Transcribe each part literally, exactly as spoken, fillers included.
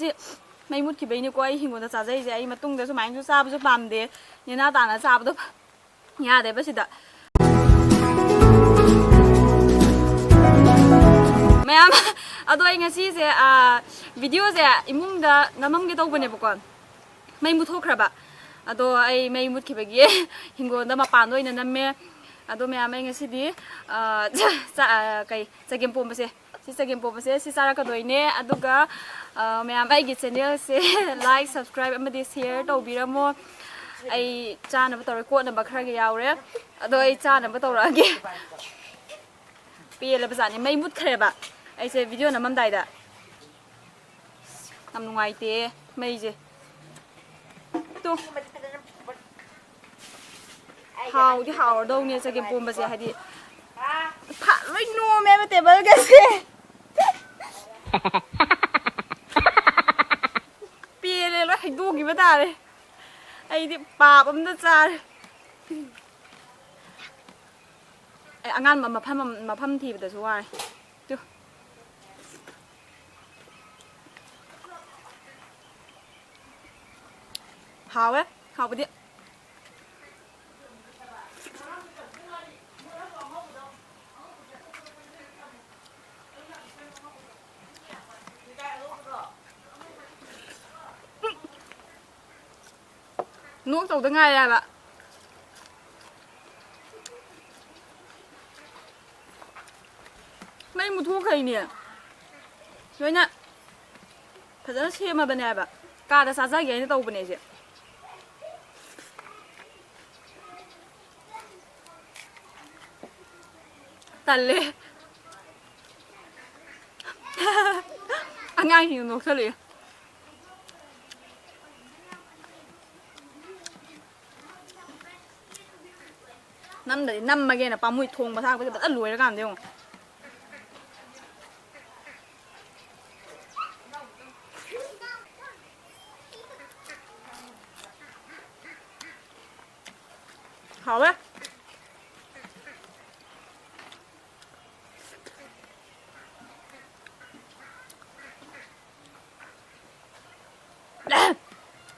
ꯁꯤ ꯃꯩ ꯃꯨꯠꯈꯤꯕꯩꯅꯤꯀꯣ ꯑꯩ ꯍꯤꯡꯒꯣꯜꯗ ꯆꯥꯖꯩꯁꯦ꯫ ꯑꯩ ꯃꯇꯨꯡꯗꯁꯨ ꯁꯨꯃꯥꯏꯅꯁꯨ ꯆꯥꯕꯁꯨ ꯄꯥꯝꯗꯦ꯫ ꯅꯦꯅꯥ ꯇꯥꯅ ꯆꯥꯕꯗꯣ ꯌꯥꯗꯦꯕ ꯁꯤꯗ꯫ ꯃꯌꯥꯝ, ꯑꯗꯣ ꯑꯩ ꯉꯁꯤꯁꯦ, ꯑꯥ, ꯚꯤꯗꯤꯑꯣꯁꯦ ꯏꯃꯨꯡꯗ ꯅꯝꯃꯝꯒꯦ ꯇꯧꯕꯅꯦꯕꯀꯣ, ꯃꯩ ꯃꯨꯠꯊꯣꯛꯈ꯭ꯔꯕ꯫ ꯑꯗꯣ ꯑꯩ ꯃꯩ ꯃꯨꯠꯈꯤꯕꯒꯤ ꯍꯤꯡꯒꯣꯜꯗ ꯃꯄꯥꯟꯗ ꯑꯣꯏꯅ ꯅꯝꯃꯦ꯫ ꯑꯗꯣ ꯃꯌꯥꯝ, ꯑꯩ ꯉꯁꯤꯗꯤ, ꯑꯥ, ꯆꯥ-, ꯑꯥ, ꯀꯩ, ꯆꯒꯦꯝ ꯄꯣꯝꯕꯁꯦ, ꯁꯤ ꯆꯒꯦꯝ ꯄꯣꯝꯕꯁꯦ ꯁꯤ ꯆꯥꯔꯛꯀꯗꯣꯏꯅꯦ꯫ ꯑꯗꯨꯒ, ꯑꯥ, ꯃꯌꯥꯝ ꯑꯩꯒꯤ ꯆꯦꯅꯦꯜꯁꯦ like, subscribe ꯑꯃꯗꯤ share ꯇꯧꯕꯤꯔꯝꯃꯣ꯫ ꯑꯩ ꯆꯥꯅꯕ ꯇꯧꯔꯦ, ꯀꯣꯠꯅꯕ ꯈꯔꯒ ꯌꯥꯎꯔꯦ꯫ ꯑꯗꯣ ꯑꯩ ꯆꯥꯅꯕ ꯇꯧꯔꯛꯑꯒꯦ꯫ ꯄꯦꯜꯂꯕꯖꯥꯠꯅꯤ, ꯃꯩ ꯃꯨꯠꯈ꯭ꯔꯦꯕ ꯑꯩꯁꯦ ꯚꯤꯗꯤꯑꯣ ꯅꯝꯃꯝꯗꯥꯏꯗ꯫ ꯌꯥꯝ ꯅꯨꯡꯉꯥꯏꯇꯦ ꯃꯩꯁꯦ꯫ ꯇꯨ꯫ ꯍꯥꯎꯗꯤ ꯍꯥꯎꯔꯗꯧꯅꯦ ꯆꯒꯦꯝ ꯄꯣꯝꯕꯁꯦ, ꯍꯥꯏꯗꯤ ꯐ-, ꯂꯣꯏ ꯅꯣꯝꯃꯦꯕ ꯇꯦꯕꯜꯒꯁꯦ꯫ ꯄꯦꯜꯂꯦ, ꯂꯣꯏ ꯍꯩꯗꯣꯛꯈꯤꯕ ꯇꯥꯔꯦ꯫ ꯑꯩꯗꯤ ꯄꯥꯞ ꯑꯝꯗ ꯆꯥꯔꯦ꯫ ꯑꯩ ꯑꯉꯥꯟꯕ ꯃꯐꯝ ꯑꯃ, ꯃꯐꯝ ꯊꯤꯕꯗꯁꯨ ꯋꯥꯔꯦ꯫ ꯇꯨ꯫ ꯍꯥꯎꯋꯦ, ꯍꯥꯎꯕꯗꯤ꯫ ꯅꯣꯛ ꯇꯧꯗ ꯉꯥꯏꯔꯦ ꯍꯥꯏꯕ꯫ ꯃꯩ ꯃꯨꯠꯊꯣꯛꯈ꯭ꯔꯤꯅꯦ꯫ ꯂꯣꯏꯅ ꯐꯖꯅ ꯁꯦꯝꯃꯕꯅꯦ ꯍꯥꯏꯕ꯫ ꯀꯥꯗ ꯆꯥꯖꯒꯦ ꯍꯥꯏꯅ ꯇꯧꯕꯅꯦ ꯑꯩꯁꯦ꯫ ꯇꯜꯂꯦ꯫ ꯑꯉꯥꯡꯁꯤꯡꯅ ꯅꯣꯛꯁꯜꯂꯛꯑꯦ꯫ ꯅꯝꯗꯗꯤ ꯅꯝꯃꯒꯦꯅ ꯄꯥꯝꯃꯨꯏ꯫ ꯊꯣꯡꯕ ꯊꯥꯛꯄꯁꯦ ꯐꯖꯅ ꯂꯣꯏꯔꯀꯥꯟꯗ ꯌꯦꯡꯉꯣ꯫ ꯍꯥꯎꯋꯦ꯫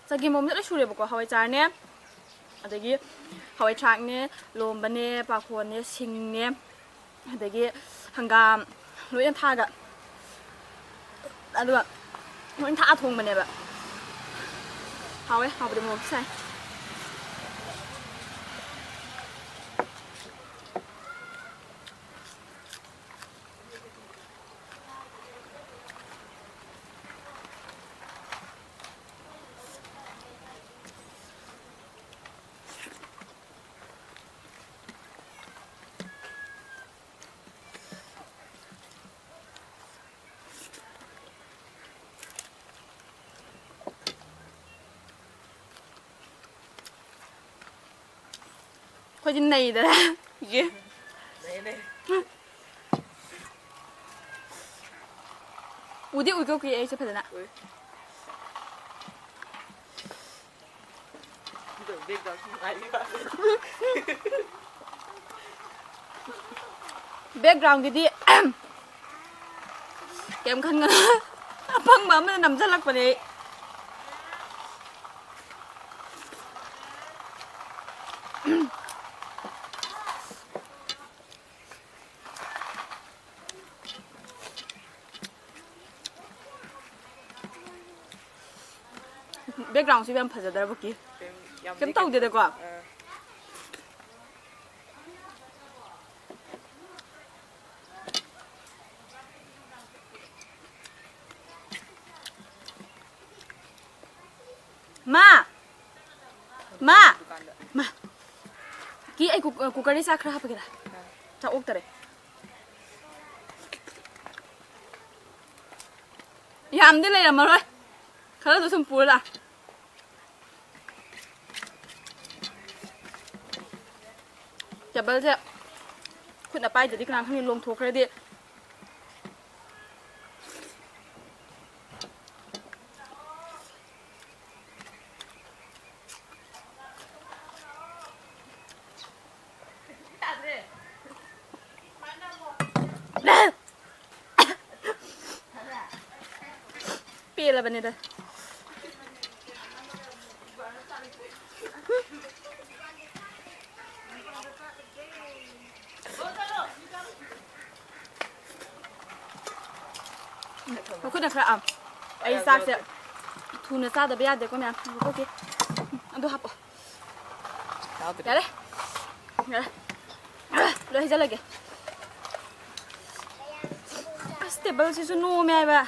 ꯆꯒꯦꯝ ꯄꯣꯝꯕꯗꯤ ꯂꯣꯏ ꯁꯨꯔꯦꯕꯀꯣ꯫ ꯍꯋꯥꯏꯖꯥꯔꯅꯦ, ꯑꯗꯒꯤ ꯍꯋꯥꯏ ꯊ꯭ꯔꯥꯛꯅꯦ, ꯂꯣꯝꯕꯅꯦ, ꯄꯥꯈꯣꯟꯅꯦ, ꯁꯤꯡꯅꯦ, ꯑꯗꯒꯤ ꯍꯪꯒꯥꯝ ꯂꯣꯏꯅ ꯊꯥꯛꯑꯒ, ꯑꯗꯨꯒ ꯂꯣꯏꯅ ꯊꯥꯛꯑ ꯊꯣꯡꯕꯅꯦꯕ꯫ ꯍꯥꯎꯋꯦ, ꯍꯥꯎꯕꯗꯤ ꯃꯣꯔꯣꯛ ꯁꯥꯏ꯫ ꯑꯩꯈꯣꯏꯗꯤ ꯅꯩꯗꯅ꯫ ꯌꯦ꯫ ꯎꯗꯤ ꯎꯏꯀꯣ ꯀꯨꯏ ꯑꯩꯁꯦ ꯐꯖꯅ꯫ ꯎꯏ꯫ Backgroundꯒꯤꯗꯤ ꯀꯩꯝ ꯈꯟꯒꯅꯨ꯫ ꯑꯄꯪꯕ ꯑꯃꯅ ꯅꯝꯁꯤꯜꯂꯛꯄꯅꯦ ꯑꯩ꯫ Backgroundꯁꯤꯕꯨ ꯌꯥꯝ ꯐꯖꯗ꯭ꯔꯕ ꯀꯤ? ꯌꯥꯝ ꯀꯩꯝ ꯇꯧꯗꯦꯗꯀꯣ? ꯑꯥ꯫ ꯃꯥ! ꯃꯥ! ꯃꯥ! ꯀꯤ, ꯑꯩ ꯀꯨꯛ-, ꯀꯨꯀꯔꯗꯩ ꯆꯥꯛ ꯈꯔ ꯍꯥꯞꯄꯒꯦꯔꯥ? ꯆꯥꯛ ꯑꯣꯛꯇꯔꯦ꯫ ꯌꯥꯝꯗꯤ ꯂꯩꯔꯝꯃꯔꯣꯏ꯫ ꯈꯔꯗꯣ ꯁꯨꯝ ꯄꯨꯔ ꯂꯥꯛ꯫ Tableꯁꯦ ꯈꯨꯠꯅ ꯄꯥꯏꯗ꯭ꯔꯗꯤ ꯀꯅꯥ ꯈꯪꯅꯤ, ꯂꯣꯡꯊꯣꯛꯈ꯭ꯔꯗꯤ꯫ ꯄꯦꯜꯂꯕꯅꯤꯗ꯫ ꯃꯈꯨꯠꯅ ꯈꯔ ꯑꯝ꯫ ꯑꯩ ꯆꯥꯛꯁꯦ ꯊꯨꯅ ꯆꯥꯗꯕ ꯌꯥꯗꯦꯀꯣ ꯃꯌꯥꯝ꯫ ꯉꯥꯏꯈꯣꯀꯣ꯫ ꯑꯗꯨ ꯍꯥꯞꯄꯣ꯫ ꯌꯥꯗ꯭ꯔꯦ꯫ ꯌꯥꯔꯦ꯫ ꯌꯥꯔꯦ꯫ ꯂꯣꯏ ꯍꯩꯖꯜꯂꯒꯦ꯫ ꯑꯁ, ꯇꯦꯕꯜꯁꯤꯁꯨ ꯅꯣꯝꯃꯦ ꯍꯥꯏꯕ꯫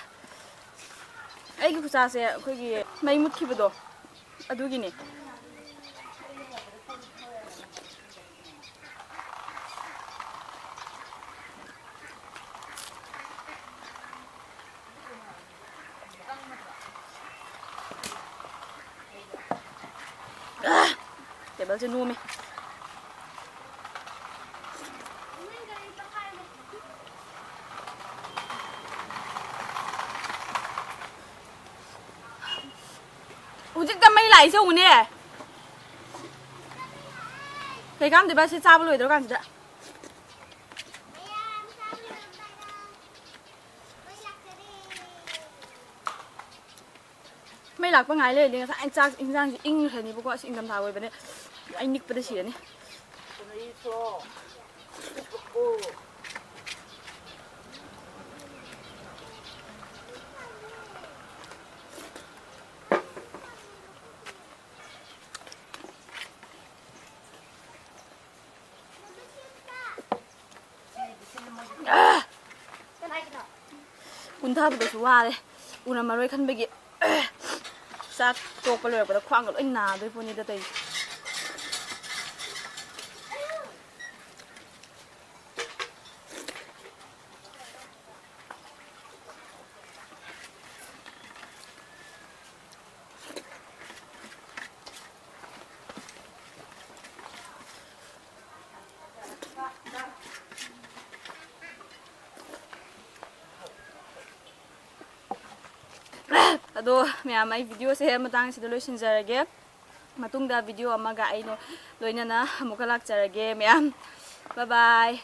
ꯑꯩꯒꯤ ꯈꯨꯠꯁꯥꯁꯦ ꯑꯩꯈꯣꯏꯒꯤ ꯃꯩ ꯃꯨꯠꯈꯤꯕꯗꯣ ꯑꯗꯨꯒꯤꯅꯦ꯫ ꯇꯦꯕꯜꯁꯦ ꯅꯣꯝꯃꯦ꯫ ꯍꯧꯖꯤꯛꯇ ꯃꯩ ꯂꯥꯛꯏꯁꯦ ꯎꯅꯦ꯫ ꯀꯩ ꯀꯥꯟꯗꯣꯏꯕ ꯁꯤ ꯆꯥꯕ ꯂꯣꯏꯗ꯭ꯔꯀꯥꯟꯁꯤꯗ? ꯃꯩ ꯂꯥꯛꯄ ꯉꯥꯏ ꯂꯩꯔꯗꯤ ꯉꯁꯥꯏ ꯆꯥꯛ ꯏꯟꯖꯥꯡꯁꯦ ꯏꯪꯈ꯭ꯔꯅꯤꯕꯀꯣ꯫ ꯑꯁ, ꯏꯪꯊꯝꯊꯥ ꯑꯣꯏꯕꯅꯦ꯫ ꯑꯩ ꯅꯤꯛꯄꯗ ꯁꯤꯔꯅꯤ꯫ ꯀꯨꯟꯊꯕꯗꯁꯨ ꯋꯥꯔꯦ꯫ ꯎꯔꯝꯃꯔꯣꯏ ꯈꯟꯕꯒꯤ꯫ ꯆꯥꯛ ꯇꯣꯛꯄ ꯂꯣꯏꯔꯛꯄꯗ ꯈ꯭ꯋꯥꯡꯒ ꯂꯣꯏ ꯅꯥꯗꯣꯏ ꯄꯣꯠꯅꯤꯗ ꯇꯧꯔꯤꯁꯦ꯫ ꯑꯗꯣ ꯃꯌꯥꯝ, ꯑꯩ ꯚꯤꯗꯤꯑꯣꯁꯦ ꯃꯇꯥꯡꯁꯤꯗ ꯂꯣꯏꯁꯤꯟꯖꯔꯒꯦ꯫ ꯃꯇꯨꯡꯗ ꯚꯤꯗꯤꯑꯣ ꯑꯃꯒ ꯑꯩ ꯂꯣꯏꯅꯅ ꯑꯃꯨꯛꯀ ꯂꯥꯛꯆꯔꯒꯦ ꯃꯌꯥꯝ꯫ Bye bye꯫